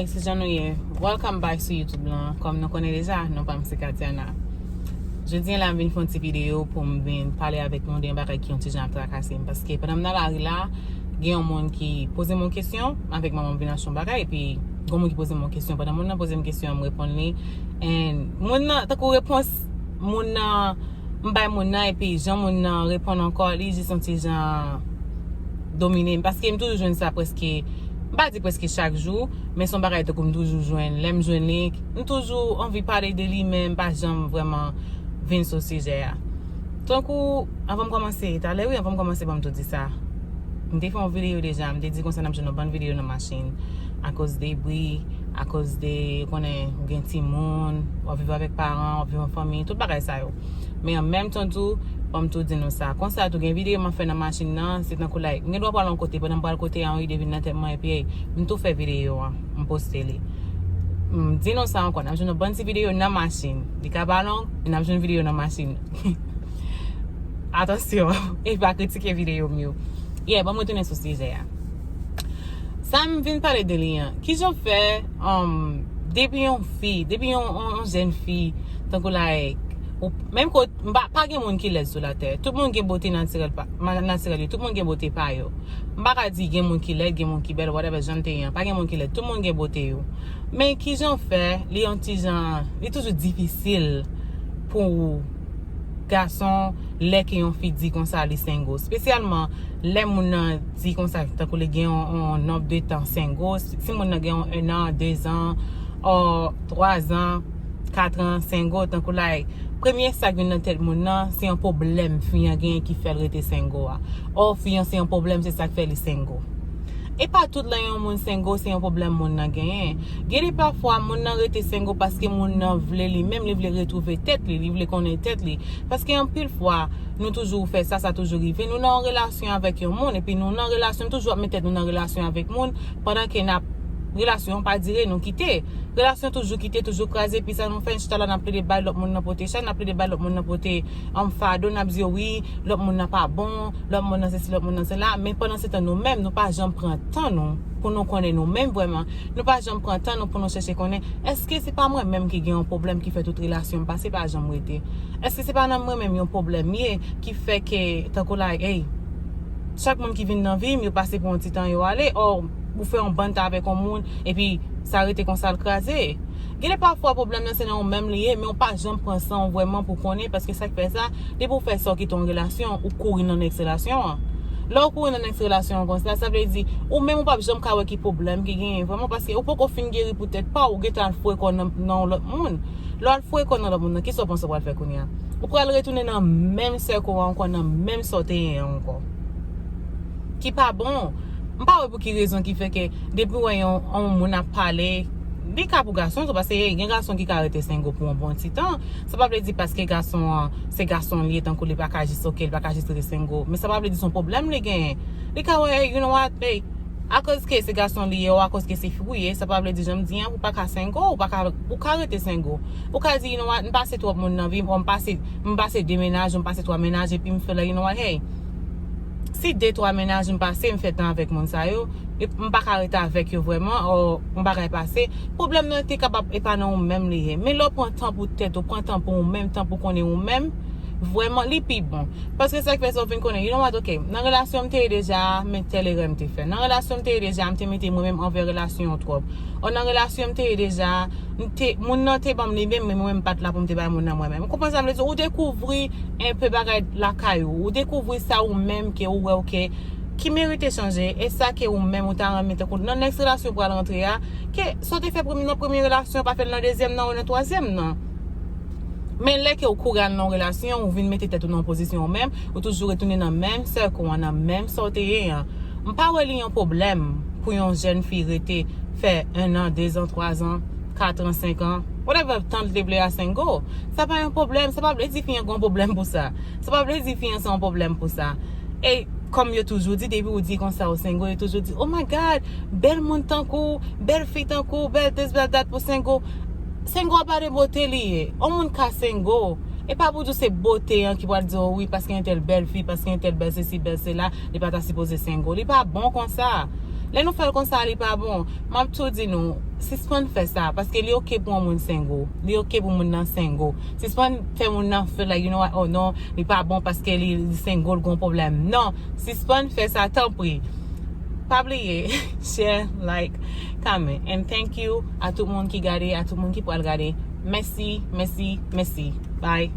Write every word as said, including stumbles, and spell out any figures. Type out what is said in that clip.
Se jan nou ye. Welcome back sou YouTube lan. Kòm nou konnen deja, non pa m se Katiana. Jodi a la, m vin fè yon ti videyo pou m vin pale avèk nou de yon bagay ki yon ti jan ap trakase m. Paske pandan m nan lari la, gen yon moun ki poze m yon kesyon, avèk manman m vin achte yon bagay, epi gen yon moun ki poze m yon kesyon. Pandan moun nan poze m kesyon an, m reponn li. And moun nan, tankou repons moun nan, m bay moun nan, epi jan moun nan reponn ankò, li jis yon ti jan domine m. Paske m toujou jwenn sa prèske, m pa di prèske chak jou, men se yon bagay tankou m toujou jwenn. Lè m jwenn li, m toujou anvi pale de li, men m pa janm vrèman vin sou sijè a. Tankou, anvan m kòmanse, talè wi, anvan m kòmanse, ban m tou di sa. M te fè yon videyo deja, m te di konsa n ap jwenn yon bann videyo nan machin. Akoz de bri, akoz de, ou konnen, ou gen timoun, w ap viv avèk paran, w ap viv an fanmi, tout bagay sa yo. Men an menm tan tou, ban m tou di nou sa. Konsa tou, gen videyo m ap fè nan machin nan, se tankou like, m gen dwa pral yon kote, pandan m pral kote a, yon ide vin nan tèt mwen, epi, hey, m tou fè videyo an, m poste li. M di nou sa ankò, n ap jwenn yon bann ti videyo nan machin. Li ka pa long, men n ap jwenn videyo nan machin. Atansyon, e pa kritike videyo m yo. Yeah, ban m retounen sou sijè a. Sa m vin pale de li an. Kijan fè, um, depi yon fi, depi yon, yon, yon jèn fi, tankou like, ou, menm kot, m pa, pa gen moun ki lèd sou latè. Tout moun gen bote natirèl pa, ma- natirèl yo. Tout moun gen bote pa yo. M pa ka di gen moun ki lèd, gen moun ki bèl, whatever jan l te ye an. Pa gen moun ki lèd. Tout moun gen bote yo. Men kijan fè, li yon ti jan, li toujou difisil pou gason lè ke yon fi di konsa li sengo. Espesyalman lè moun nan di konsa, tankou li gen yon, yon nonb de tan sengo. Si moun nan gen yon, en an, de zan, o twa zan, kat an sengo, tankou like, premye sa k vin nan tèt moun nan, se yon pwoblèm fi an genyen ki fè l rete sengo a. O fi an se yon pwoblèm, se sa k fè li sengo. E pa tout lè yon moun sengo, se yon pwoblèm moun nan genyen. Gen de pafwa, moun nan rete sengo paske moun nan vle li menm, li vle retwouve tèt li, li vle konnen tèt li. Paske anpil fwa, nou toujou fè sa, sa toujou rive. Nou nan yon relasyon avèk yon moun, epi nou nan relasyon, nou toujou ap met tèt nou nan relasyon avèk moun, pandan ke n ap, relasyon an pa dire, nou kite. Relasyon toujou kite, toujou kraze, epi sa nou fè, n chita la, n ap plede bay lòt moun nan pote chay, n ap plede bay lòt moun nan pote, um, fado, n ap di yo, wi, lòt moun nan pa bon, lòt moun nan sesi, lòt moun nan sela, men pandan se tan nou menm, nou pa janm pran tan nou pou nou konnen nou menm vrèman. Nou pa janm pran tan nou pou nou chèche konnen, èske se pa mwen menm ki gen yon pwoblèm ki fè tout relasyon m pase pa janm rete? Èske se pa nan mwen menm yon pwoblèm ye ki fè ke, tankou like, hey, chak moun ki vin nan vi m, yo pase pou yon ti tan, yo ale, o ou fè yon bant avèk yon moun, epi sa rete konsa, l kraze. Gen de pafwa pwoblèm nan se nan ou menm li ye, men ou pa janm pran san w vrèman pou konnen, paske sa k fè sa, depi w fè sa, w kite yon relasyon, ou kouri nan nèks relasyon an. Lè w kouri nan nèks relasyon an konsa, sa vle di, ou menm ou p ap janm ka wè ki pwoblèm ki genyen vrèman, paske ou poko fin geri pou tèt pa w, ou gentan al foure kò w nan, nan yon lòt moun. Lè w al foure kò w nan lòt moun nan, kisa w panse w pral fè kounye a? Ou pral retounen nan menm sèko a ankò, nan menm sa w te ye a ankò. Ki pa bon. M pa wè pou ki rezon ki fè ke depi w wè yon, yon moun ap pale, li ka pou gason tou, paske gen gason ki ka rete sengo pou yon bon ti tan. Sa pa vle di paske gason an, se gason li ye, tankou li pa ka jis oke, li pa ka jis rete sengo. Men sa pa vle di se yon pwoblèm li genyen. Li ka wè, you know what, hey, akoz ke se gason li ye, ou akoz ke se fi w ye, sa pa vle di jan m di an, ou pa ka sengo, ou pa ka, ou ka rete sengo. Ou ka di, you know what, m pase twòp moun nan vi m, m pase, m pase de mennaj, m pase twa mennaj, epi m fè la, you know what, hey, si de twa mennaj m pase, m fè tan avèk moun sa yo, e m pa ka rete avèk yo vrèman, o yon bagay pase, pwoblèm nan te kapab e pa nan ou menm li ye. Men lè w pran tan pou tèt ou, pran tan pou ou menm, tan pou konnen ou menm, vrèman, li pi bon. Paske sa k fè sa w vin konnen, you know what, ok, nan relasyon m te ye deja, men tèl erè m te fè. Nan relasyon m te ye deja, m te mete mwen menm anvè relasyon an twòp. O nan relasyon m te ye deja, m te, moun nan te ban m li menm, men mwen menm m pa t la pou m te bay moun nan mwen menm. Ou konprann sa m vle di? Ou dekouvri enpe bagay lakay ou. Ou dekouvri sa ou menm ke ou wè, ok, ki merite chanje, e sa ke ou menm ou ta renmen tankou nan nèks relasyon ou pral rantre a, ke sa w te fè premye, nan premye relasyon, pa fè l nan dezyèm nan ou nan twazyèm nan. Men lè ke ou kouri al nan yon relasyon, ou vin mete tèt ou nan yon pozisyon ou menm, ou toujou retounen nan menm sèko an, nan menm sa w te ye an. M pa wè li yon pwoblèm pou yon jèn fi rete fè en an, de zan, twa zan, kat an, senk an, whatever tan l te vle a sengo. Sa pa yon pwoblèm, sa pa vle di fi an gen yon pwoblèm pou sa. Sa pa vle di fi an se yon pwoblèm pou sa. E kòm yo toujou di, depi ou di konsa ou sengo, yo toujou di, oh my God, bèl moun tankou w, bèl fi tankou w, bèl this, bèl that pou sengo. Sengo a pa de bote li ye. Yon moun ka sengo. E pa pou di w se bote an ki pral di w, wi, paske entèl bèl fi, paske entèl bèl sesi, bèl sela, li pa ta sipoze sengo. Li pa bon konsa. Lè nou fè l konsa, li pa bon. M ap tou di nou, sispann fè sa, paske li oke pou yon moun single. Li oke pou moun nan single. Sispann fè moun nan feel like, you know what, oh non, li pa bon paske li, li single, gon pwoblèm. Non, sispann fè sa, tanpri. Pa bliye, share, like, comment. And thank you a tout moun ki gade, a tout moun ki pral gade. Mèsi, mèsi, mèsi. Bye.